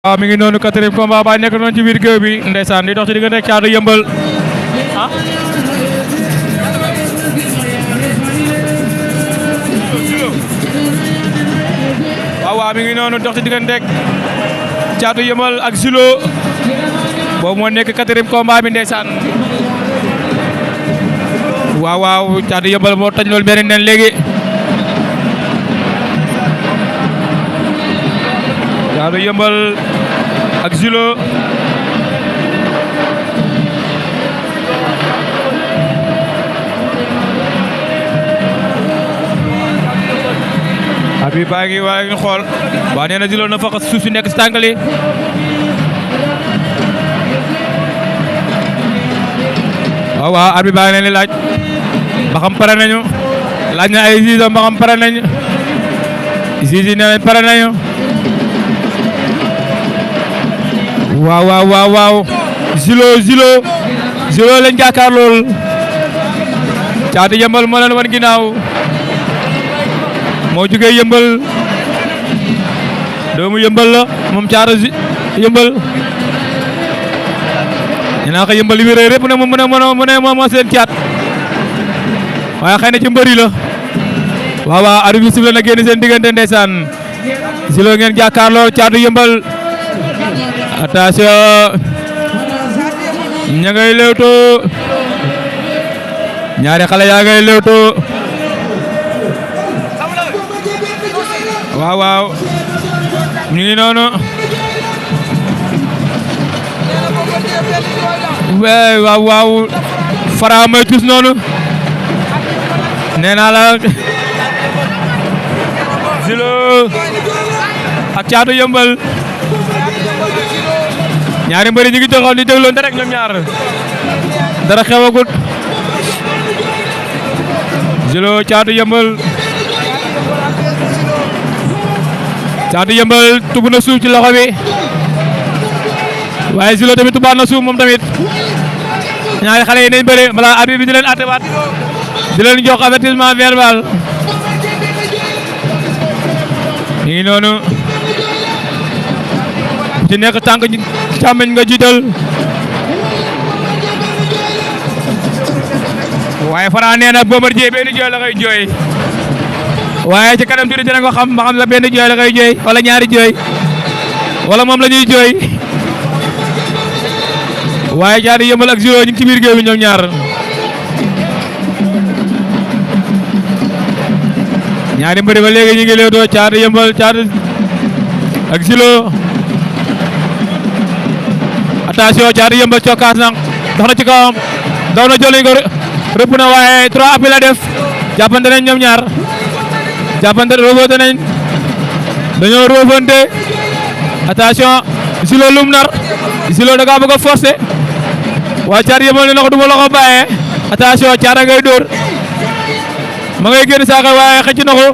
waaw mi ngi noonu quatrième combat ba nekk noonu ci biir géew bi ndeysaan di dox ci diggante Caatu Yëmbal ah waaw mi ngi noonu dox ci diggante Caatu Yëmbal ak Zilo boobu moo nekk quatrième combat bi ndeysaan waaw Caatu Yëmbal moo toj loolu benn nen léegi Caatu Yëmbal ak Zilo Habib baa ngi waa ngi xool waa nee na Zilo na faqat suuf si nekk si tàngali waaw Habib baa ngi leen di laaj ba xam pare nañu laaj na ay zizam ba xam pare nañu zizi nee nañ pare nañu waaw Zilo lañ jàkkaar lool Caatu Yëmbal moo leen wan ginnaaw moo jugee Yëmbal doomu Yëmbal la moom Caatu Yëmbal ñu naan ko Yëmbal wi rëy rëpp ne mu ne moo seen caat waaye xëy na ci mbëri la waaw arbitre bi sifflé na génn seen diggante ndeysaan Zilo ngeen jàkkaar lool Caatu Yëmbal attention ña ngay lewtoo ñaari xale yaa ngay lewtoo waaw ñu ngi noonu waaw Fara may tus noonu nee naa la Zilo ak Caatu Yëmbal ñaari mbëri ñu ngi taxaw di dégloonte rek ñoom ñaar dara xewagut Zilo Caatu Yëmbal tubb na suuf ci loxo bi waaye Zilo tamit tubaat na suuf moom tamit ñaari xale yi nañ bëre balaa arbitre bi di leen attewaat di leen jox avertissement verbal ñu ngi noonu ci nekk tànk càmmeñ nga jiital waaye Fara nee na Bombardier benn jooy la koy jooy waaye ci kanam tuuti dina ko xam ba xam la benn jooy la koy jooy wala ñaari jooy wala moom la ñuy jooy waaye Caatu Yëmbal ak Zilo ñu ngi ci biir géew bi ñoom ñaar ñaari mbëri ba léegi ñu ngi leewtoo Caatu Yëmbal ak Zilo attention Caatu Yëmbal cokkaas na dox na ci kawam daw na jëliñ ko rëpp na waaye 3 appels la def jàppante nañ ñoom ñaar roofante nañ dañoo roofante attention Zilo lum nar Zilo da ngaa bëgg a forcer waaye Caatu Yëmbal ne na ko du ma la ko bàyyee attention Caatu ngay dóor ma ngay génn saaka waaye xëcc na ko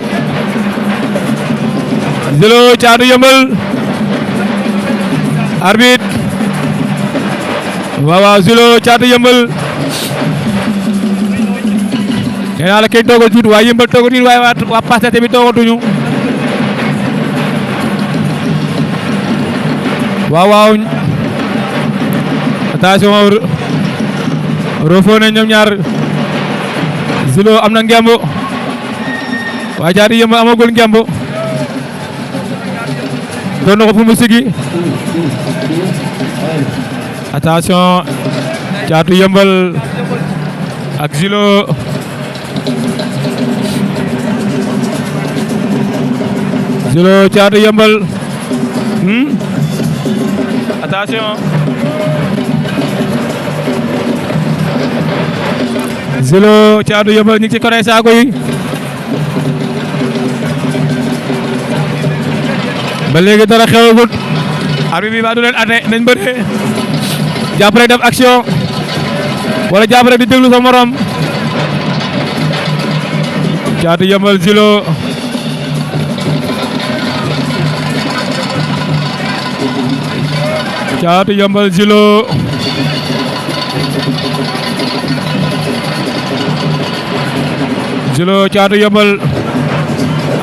Zilo Caatu Yëmbal arbitre waaw Zilo Caatu Yëmbal nee naa la kenn toogatut waaye Yëmbal toogatut waaye waa Pastef tamit toogatuñu waaw attention roofoo nañ ñoom ñaar Zilo am na ngemb waaye Caatu Yëmbal amagul ngemb doon na ko fu mu sigi attention Caatu Yëmbal ak Zilo Caatu Yëmbal attention Zilo Caatu Yëmbal ñu ngi ci côté saako yi ba léegi dara xewagut arbitre bi ba du leen ate nañ bëre jàpp rek def action wala jàpp rek di déglu sa morom Caatu Yëmbal Zilo Caatu Yeumbeul Zilo Caatu Yeumbeul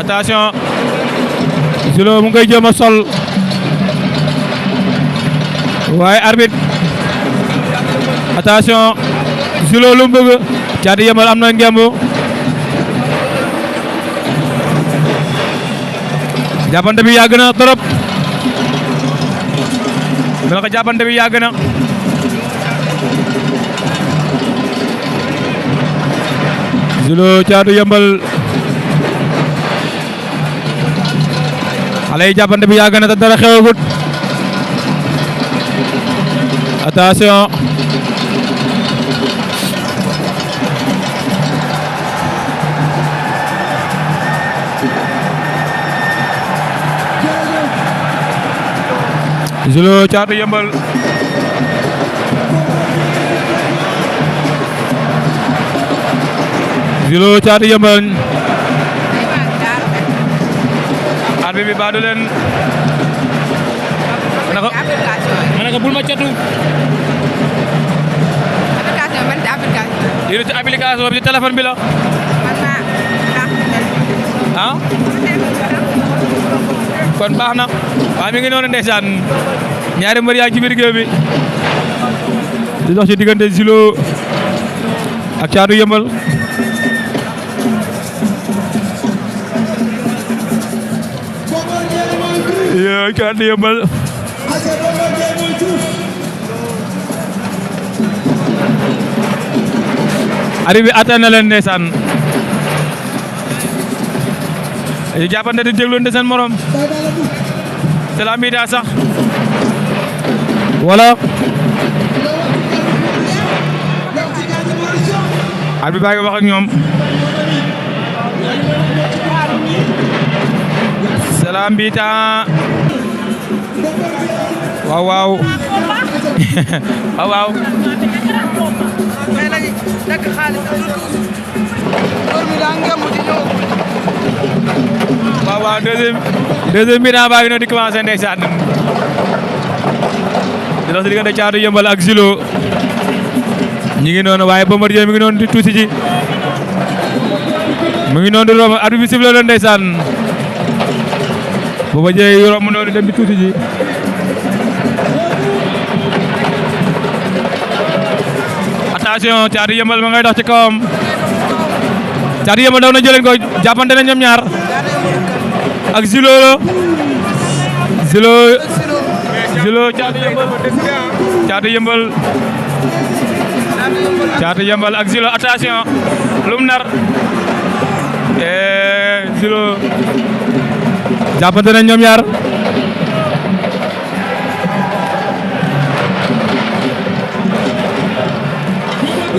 attention Zilo mu ngay jéem a sol waaye arbitre attention Zilo lu mu bëgg Caatu Yeumbeul am na ngemb jàppante bi yàgg na trop dina ko jàppante bi yàgg na Zilo Caatu Yeumbeul xale yi jàppante bi yàgg na te dara xewagut attention Zilo Caatu Yeumbeul Zilo Caatu Yeumbeul arbitre bi baadu leen ma ne ko bul ma catu lii ci application bi ci téléphone bi la ah kon baax na waaye mi ngi noonu ndeysaan ñaari mbër yaa ngi ci biir géew bi di dox ci diggante Zilo ak Caatu Yeumbeul yoo Caatu Yeumbeul ari bi atteint na leen ndeysaan yi jàppante di dégloonte seen morom c'est la mi-temps sax wala arbitre baa ngi wax ak ñoom c'est la mi-temps waaw waaw waaw waaw waaw waaw deuxième mi-temps baa ngi noonu di commencé ndeysaan di dox si diggante Caatu Yeumbeul ak Zilo ñi ngi noonu waaye Bombardier mi ngi noonu di tuuti ji mu ngi noonu di romb arbitre bi sifflé na ndeysaan Bombardier yi romb noonu dem di tuuti ji attention Caatu Yeumbeul ma ngay dox ci kawam Caatu Yeumbeul daw na jëleen ko jàppante na ñoom ñaar ak Zilo Caatu Yeumbeul ak Zilo attention lum nar Zilo jàppante na ñoom ñaar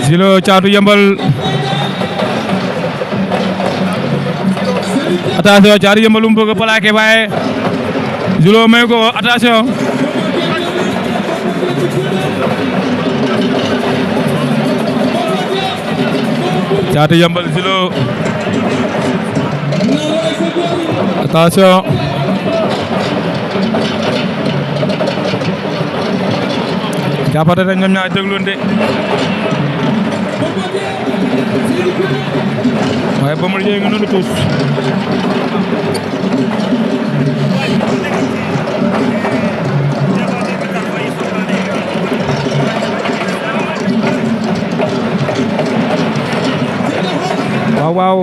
Zilo Caatu Yeumbeul attention Caatu Yeumbeul mu bëgg a plaqué waaye Zilo may ko attention Caatu Yeumbeul Zilo attention jàppante na ñoom ñaar dégloonte waaye Bombardier ngi noonu tuus waaw waaw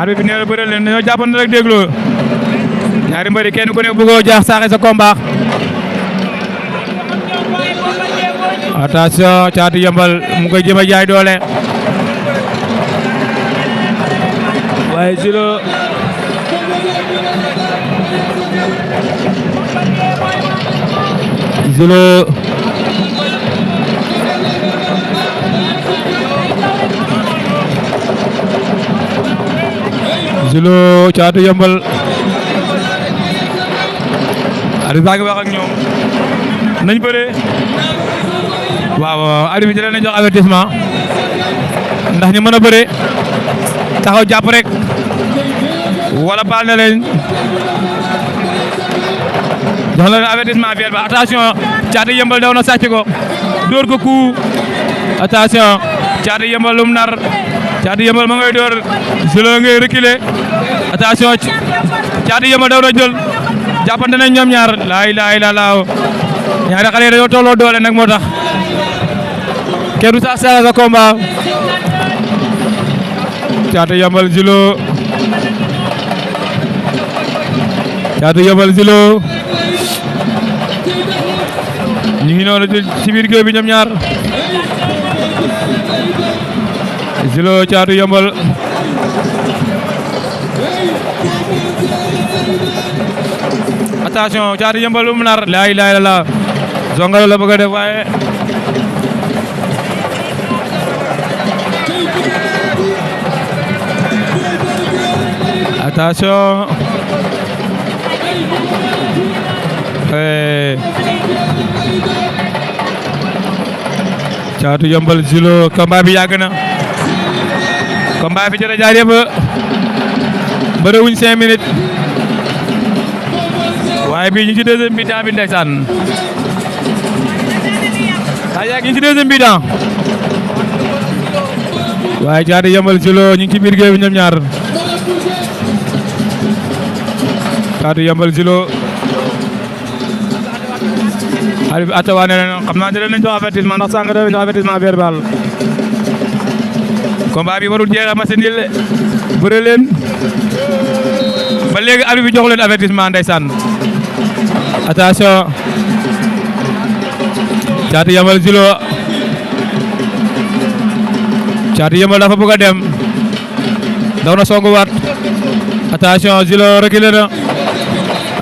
arbitre bi nee na bëre leen dañoo jàppante rek dégloo ñaari mbëri kenn ku nekk bëggoo jaax saaxe sa combat attention Caatu Yeumbeul mu koy jéem a jaay doole waaye Zilo Caatu Yeumbeul arbitre baa ngi wax ak ñoom nañ bëre waaw arbitre bi da leen jox avertissement ndax ñu mën a bëre taxaw jàpp rek wala baal na leen jox la avertissement vert ba attention Caatu Yeumbeul daw na sàcc ko dóor ko coup attention Caatu Yeumbeul lum nar Caatu Yeumbeul ma ngay dóor Zilo ngay reculer attention Caatu Yeumbeul daw na jël jàppante nañ ñoom ñaar laa ilaaha illallaah ñaari xale dañoo tolloo doole nag moo tax kenn du sax sa combat Caatu Yeumbeul Zilo Caatu Yeumbeul Zilo ñu ngi noonu ci biir géew bi ñoom ñaar Zilo Caatu Yeumbeul attention Caatu Yeumbeul lu mu nar laa ilaaha illallaah zongalo la bëgg a def waaye attention Caatu Yeumbeul Zilo combat bi yàgg na combat bi jërë jaar yëpp bëre wuñ 5 minutes waaye bii ñu ci deuxième mi-temps bi ndeysaan ñu ngi ci deuxième mi-temps waaye Caatu Yeumbeul Zilo ñu ngi ci biir géew bi ñoom ñaar Caatu Yeumbeul Zilo xale bi atta waa ne xam naa jëlee nañ jox avertissement ndax sànq dañu jox avertissement verbal combat bi warul jeex a machine yi bëre leen ba léegi arbitre bi jox leen avertissement ndeysaan attention Caatu Yeumbeul Zilo Caatu Yeumbeul dafa bëgg a dem daw na songu waat attention Zilo reculé na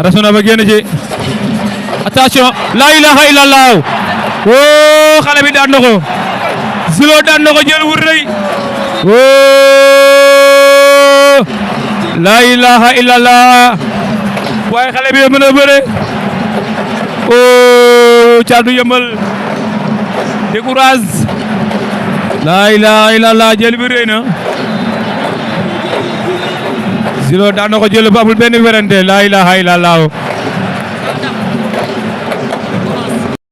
rasu na ba génn ci attention la ilaha illallah woo xale bi daan na ko Zilo daan na ko jël wu rëy woo la ilaha illallah waaye xale bi mën a bëre oh Caatu Yeumbeul décourage la ilaha illallah jël bi rëy na Zilo daan na ko jël bu amul benn werante la ilaha illallah